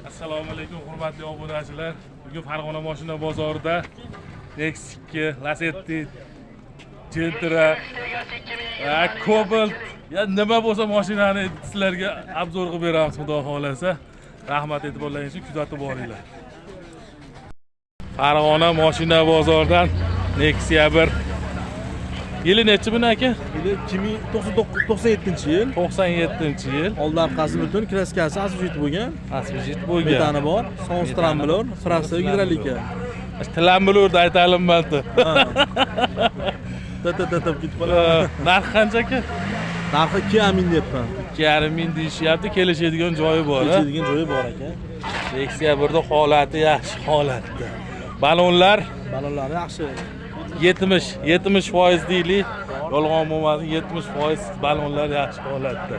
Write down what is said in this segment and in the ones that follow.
Assalomu alaykum, hurmatli obunachilar. Bugun Farg'ona mashina bozorida Nexia 2, Lacetti, Gentra, Cobalt, ya nima bo'lsa mashinani sizlarga обзор qilib beramiz, xudo xohlasa. Rahmat e'tiborlaringiz uchun, kuzatib boringlar. Farg'ona mashina bozoridan Nexia 1. Yili nechi buni, aka? Yili 2097-yil. 97-yil. Oldi orqasi butun, краска si освежить bo'lgan. Освежить bo'lgan. Metani bor, sous трамблёр, frasa, gidrolika. Трамблёр da aytalinmadi. Ta ta ta ta ketib qoladi. Narxi qancha, aka? Narxi 2,5 ming deyapman. 2,5 ming deyishyapti, kelishadigan joyi bor, a? Kelishadigan joyi bor, aka. Nexia 1da holati yaxshi holatda. Balonlar Balonlari yaxshi. 70% deylik. Yolg'on bo'lmasin, 70% balonlar yaxshi holatda.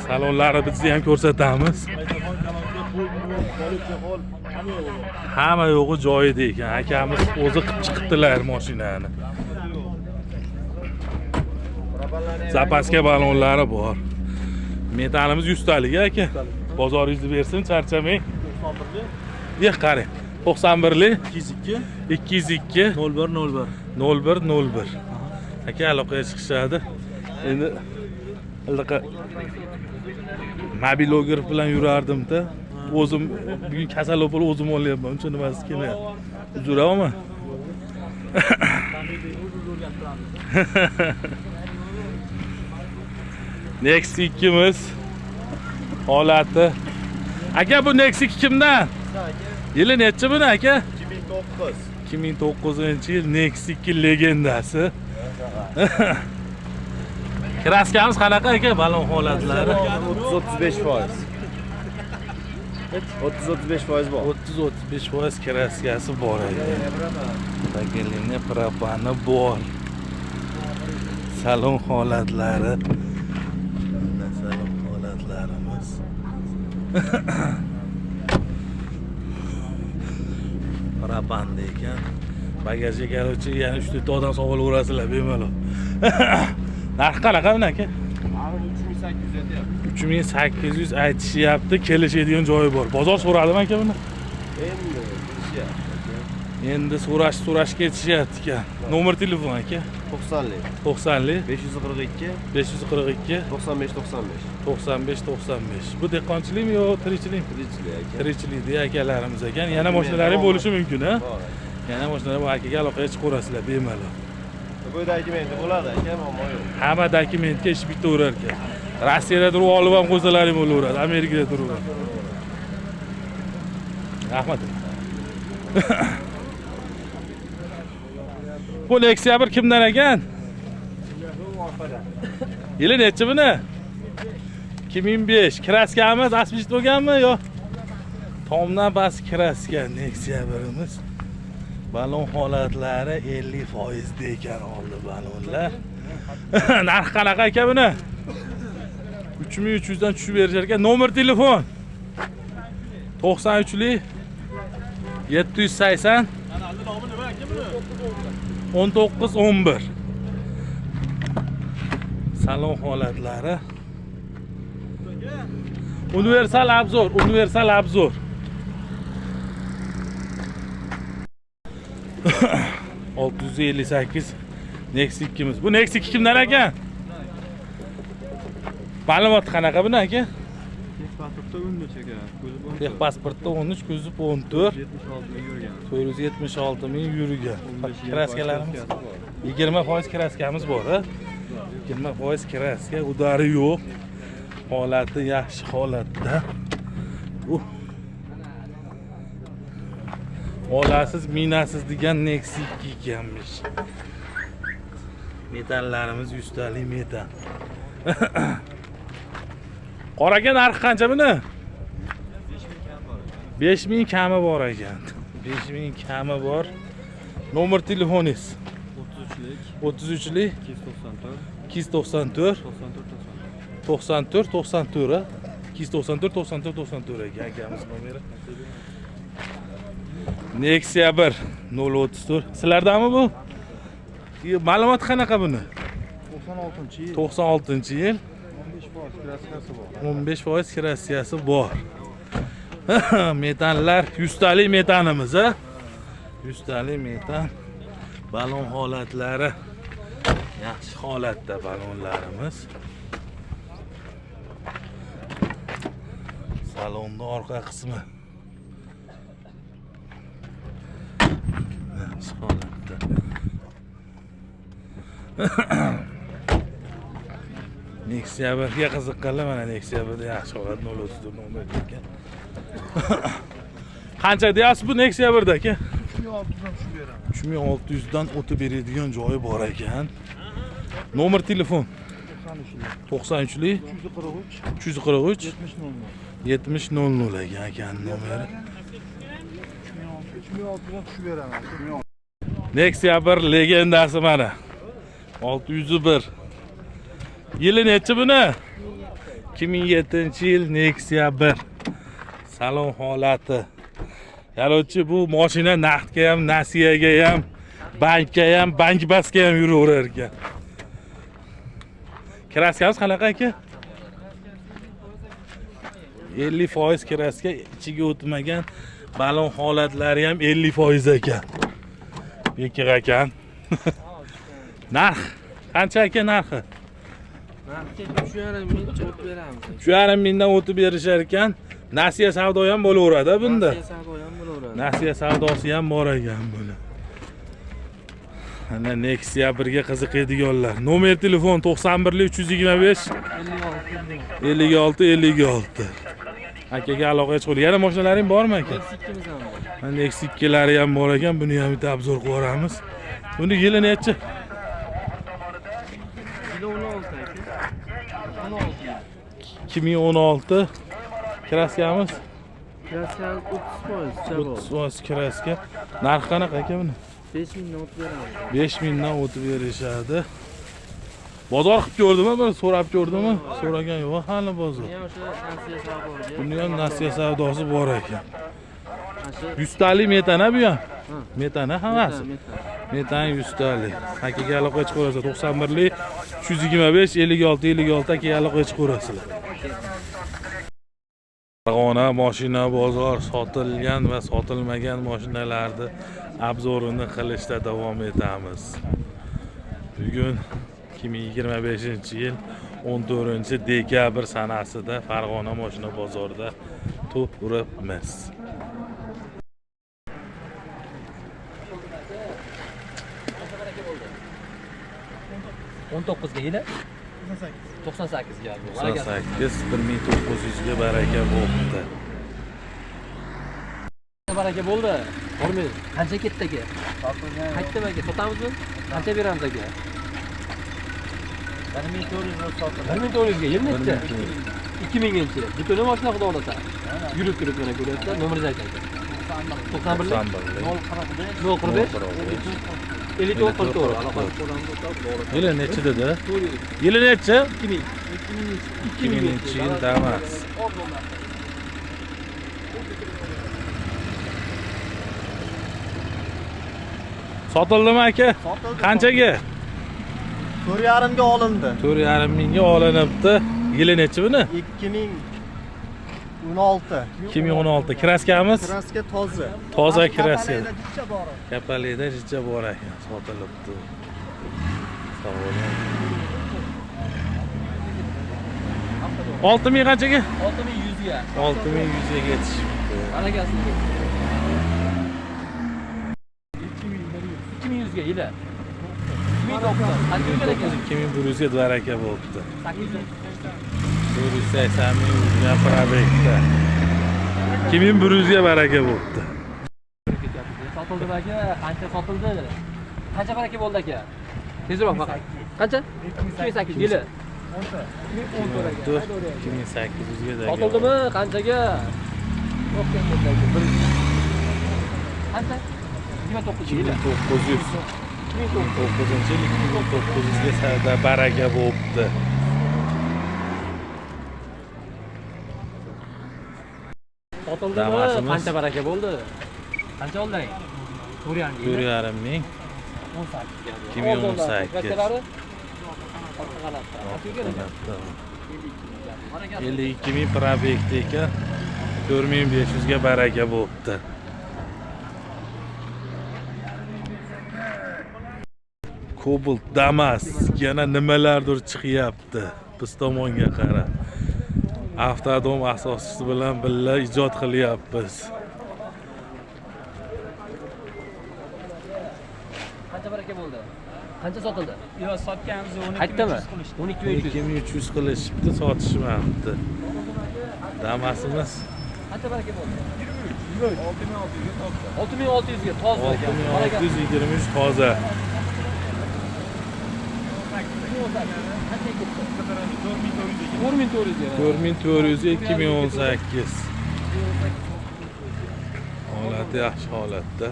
Salonlarni biz ham ko'rsatamiz. Mikrofon, kolonka, pult, pult, hamma yo'g'i. Hamma yo'g'i joyida ekan. Akamiz o'zi qilib chiqibdilar mashinani. Запаска balonlari bor. Metanimiz 100 talik, aka. Bozoringizni bersin, charchamang. 91lik. Yeh, qarang. 91lik 202 202 01 01. 01 01. Aka aloqaga chiqishadi. Endi anaqa mobilograf bilan yurardim-da. O'zim bugun kasal bo'lib o'zim olyapman. Uncha nimasi kelmayapti. Uzr, ama. O'rganib turamiz. Nexia ikkimiz holati. Aka, bu Nexia 2 kimdan? Yili nechi buni, aka? 2009. 2009-yil Nexia 2 legendasi. Краска miz qanaqa, aka? Balon holatlari? 30-35%. 30-35% bor. 30-35% краска si bor ekan. Tagilinga propani bor. Salon holatlari. Mana salon holatlarimiz. Propanda ekan. Bagajga, короче, yana 3-4 odam solaverasizlar bemalol. Narxi qanaqa buni, aka? 3800 aytyapti. 3800 aytishyapti, kelishadigan joyi bor. Bozor so'radimi, aka, buni? Endi kelishyapti. Endi so'rash so'rash ketishyapti ekan. Nomer telefon, aka? 90lik 90lik 542 542 95 95. 95 95. Bu dehqonchilikmi yo tirikchilikmi? Tirikchilik, aka. Tirikchilik deya akalarimiz ekan. Yana mashinalari bo'lishi mumkin, ha? Bor. Yana mashinalar bu akaga aloqaga chiqaverasizlar bemalol. Bu dokumenti bo'ladi, aka, muammo yo'q. Hamma dokumentga ish bitaverar ekan. Rossiyada turib olib ham qo'ysalaring bo'laveradi, Amerikada turib. Rahmat. Bu Nexia 1 kimdan ekan? Yili nechi buni? 2005. Краска miz освежить bo'lganmi yo? Tomdan past краска Nexia 1imiz. Balon holatlari 50% da ekan oldi balonlar. Narxi qanaqa, aka, buni? 3300 dan tushib berishar ekan. Nomer telefon 93lik 780 19 11. Salon holatlari. Universal обзор, universal обзор. 658 Nexia 2miz. Bu Nexia 2 kimdan ekan? Ma'lumot qanaqa buni, aka? Pasportda 13 aka, ko'zi 14. Texpasportda 13, ko'zi 14, 76 ming yurgan. 476 ming yurgan. 15 Краска larimiz краска si bor. 20% краска miz bor, a? 20% краска, удар i yo'q. Holati yaxshi holatda. Olasiz, minasiz degan Nexia 2 ekanmish. Metallarimiz 100 talik metal. Qora aka, narxi qancha buni? 5000 kami bor ekan. 5000 kami bor. Nomer telefoningiz? 33lik 33lik 294 294 94 94. 94 94, a? 294 94 94 ekan akamiz nomeri. Nexia 1 034. Sizlardami bu? Ma'lumot qanaqa buni? 96-yil. 96-yil. 15% краска si bor. 15% краска si bor. Metanlar 100 talik metanimiz, a? 100 talik metan. Balon holatlari yaxshi holatda balonlarimiz. Salonni orqa qismi. Yaxshi holatda. Nexia 1ga qiziqqanlar mana Nexia 1da yaxshi holat 034 nomer ekan. Qancha deyapsiz bu Nexia 1da aka? 3600 dan tushib beraman. 3600 dan o'tib beradigan joyi bor ekan. Nomer telefon 93 lik. 93lik 343 343 70 00. 70 00 ekan akani nomeri. 3600 dan tushib beraman. Nexia 1 legendasi mana. 601. Yili nechi buni? 2007-yil Nexia 1. Salon holati. Короче, bu mashina naqdga ham, nasiyaga ham, bankka ham, bank basga ham yuraverar ekan. Kraskamiz qanaqa aka? 50% kraska ichiga o'tmagan, balon holatlari ham 50% ekan. Bekir ekan. Narx qancha aka narxi? Narxga 3,5 ming o'tib beramiz. 3,5 mingdan o'tib berishar ekan. Nasiya savdo ham bo'laveradi bunda. Nasiya savdo ham bo'laveradi. Nasiya savdosi ham bor ekan buni. Ana Nexia 1ga qiziqadiganlar. Nomer telefon 91 325 56 56. Akaga aloqaga chiqing. Yana mashinalaring bormi aka? Nexia 2miz ham bor. Mana Nexia 2lari ham bor ekan. Buni ham bitta обзор qilib yuboramiz. Buni yili nechi? Yili 16 aka. 16 yil. 2016. Kraskamiz Kraska 30% javob. 30% kraska. Narxi qanaqa aka buni? 5 mingdan o'tib beramiz. 5000 dan o'tib berishadi. Bozor qilib ko'rdimi, bir so'rab ko'rdimi? So'ragan yo'q hali bozor. Buni ham o'sha nasiya savdoga. Buni ham nasiya savdosi bor ekan. Mana shu 100 talik metana bu ham. Ha. Metana hammasi. Metan. Metan 100 talik. Akaga aloqaga chiqaverasiz 91 325 56 56 akaga aloqaga chiqaverasizlar. Farg'ona mashina bozor sotilgan va sotilmagan mashinalarni обзор ini qilishda davom etamiz. Bugun 2025-yil 14 dekabr sanasida Farg'ona mashina bozorida turibmiz. O'n to'qqizga yili 98 ga. 98 1900 ga baraka bo'pti. Baraka bo'ldi. Bormi? Qancha ketdi aka? Qaytdim aka, sotamizmi? Qancha beramiz aka? 1400 sotildi. 1400 ga yil nechi? 2000-yil. Butun mashina xudo xolasa. Yurib turib mana ko'ryapsizlar, nomeringizni ayting aka. 91 91 045 045 54 44. Aloqa ko'ramiz, xudo xolasa. Yili nechi dedi? Yili nechi? 2000. 2000-yil Damas. Sotildimi aka? Sotildi. Qanchaga? 4,5 ga olindi. 4,5 mingga olinibdi. Yili nechi buni? 2016. 2016. Kraskamiz Kraska toza. toza kraska. Jicha bor. Kapalida jicha bor ekan, sotilibdi. Sog' bo'ling. 6000 qanchaga? 6100 ga. 6100 ga ketishibdi. Barakasini. 2100 ga yili. 2009. Qancha yurgan ekan? 2100 ga baraka bo'libdi. 800. 480 ming yurgan пробег da. 2100 ga baraka bo'libdi. Sotildi aka, qancha sotildi? Qancha baraka bo'ldi aka? Tezroq faqat. Qancha? 2800 yili. 2014 aka. 2800 ga Sotildimi? Qanchaga? Yo'q, aka. Bir. Qancha? 29 yili. 2900. 2009. 2009-yil 2900 ga savdo baraka bo'libdi. Sotildimi? Damasimiz. Qancha baraka bo'ldi? Qancha olding? 4,5 yili. 4,5 ming. 18 ga. 2018. Kraskalar orqa qanotda. Qancha yurgan ekan? 52 ming пробег da ekan. 4500 ga baraka bo'pti. Cobalt Damas yana nimalardir chiqyapti. Biz tomonga qarab. Avtodom asoschisi bilan birga ijod qilyapmiz. Qancha baraka bo'ldi? Qancha sotildi? Yo'q, sotganimiz 12 Aytdimi? 12300. 12300 qilishibdi, sotishmabdi. Damasimiz Qancha baraka bo'ldi? 23. 6600 ga toza ekan. 6623 toza. Qancha ketdi? 4400 ga. 4400 2018. Holati yaxshi holatda.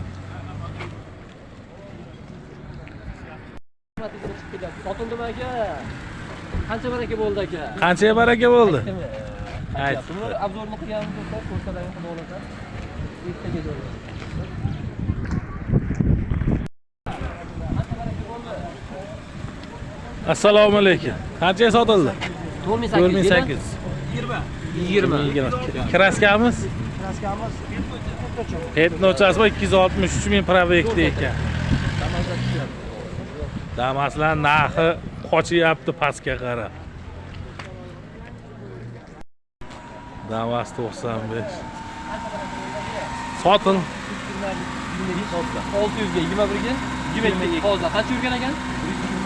Sotildimi aka? Qancha baraka bo'ldi aka? Qancha baraka bo'ldi? Aytdi. Buni obzorni qilganmiz do'stlar, ko'rsalaring xudo xohlasa. Ertaga jo'naymiz. Assalomu alaykum. Qanchaga sotildi? 4800. 4800. 20. 20. Kraskamiz? Kraskamiz Petnochasi bor 263 ming probekda ekan. Damaslar narxi qochyapti pastga qarab. Damas 95. Sotil. 600 ga 21 ga 22 toza. Qancha yurgan ekan?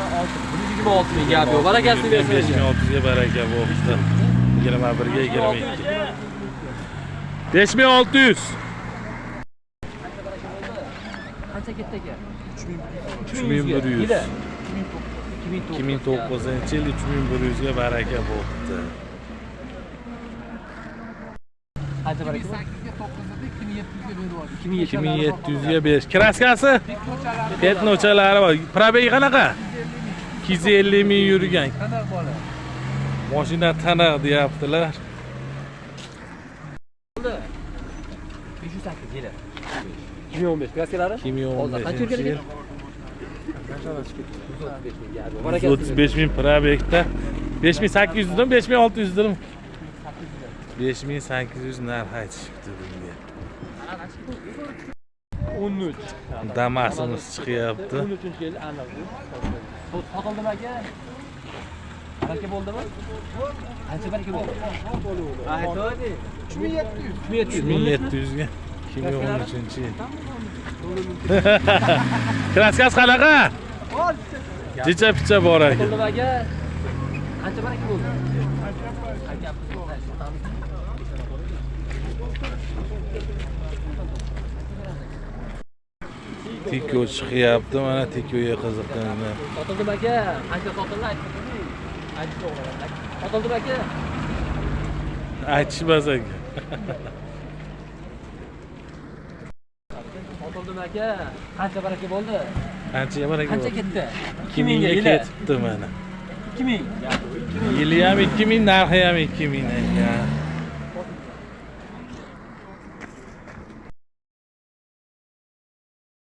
126. 126 ming gap yo'q. Barakasini bersin. 5600 ga baraka bo'pti. 21 ga 22. 5600. Qancha ketdi aka? 3100. Yili. 2009-yil 3100 ga baraka bo'pti. Qancha baraka bo'ldi? 2700 ga 5. Kraskasi? Petnochalari bor. Probegi qanaqa? 250 ming yurgan. Mashina taniq deyaptilar. 508 yili. 2015 kraskalari? 2015 Qancha yurgan yil. ekan? 135 ming. 135 ming probegda. 5800 dan 5600 dan 5800 narx aytishibdi bunga. 13. Damasimiz chiqyapti. 13-yil aniq. Sotildimi aka? Baraka bo'ldimi? Qancha baraka bo'ldi? Aytdi. 3700. 3700 ga 2013-yil. Kraskasi qanaqa? Jicha picha bor ekan. Sotildimi aka? Qancha baraka bo'ldi? Tiko chiqyapti, mana Tikoga qiziqqanlar. Sotildimi aka? Qancha sotildi aytib bering. Aytib to'g'ri. Sotildimi aka? Aytishmas aka. Sotildimi aka? Qancha baraka bo'ldi? Qancha baraka Qancha bo'ldi? ketdi? 2000 ga yili. ketibdi mana. 2000. Yili ham 2000, narxi ham 2000 ekan.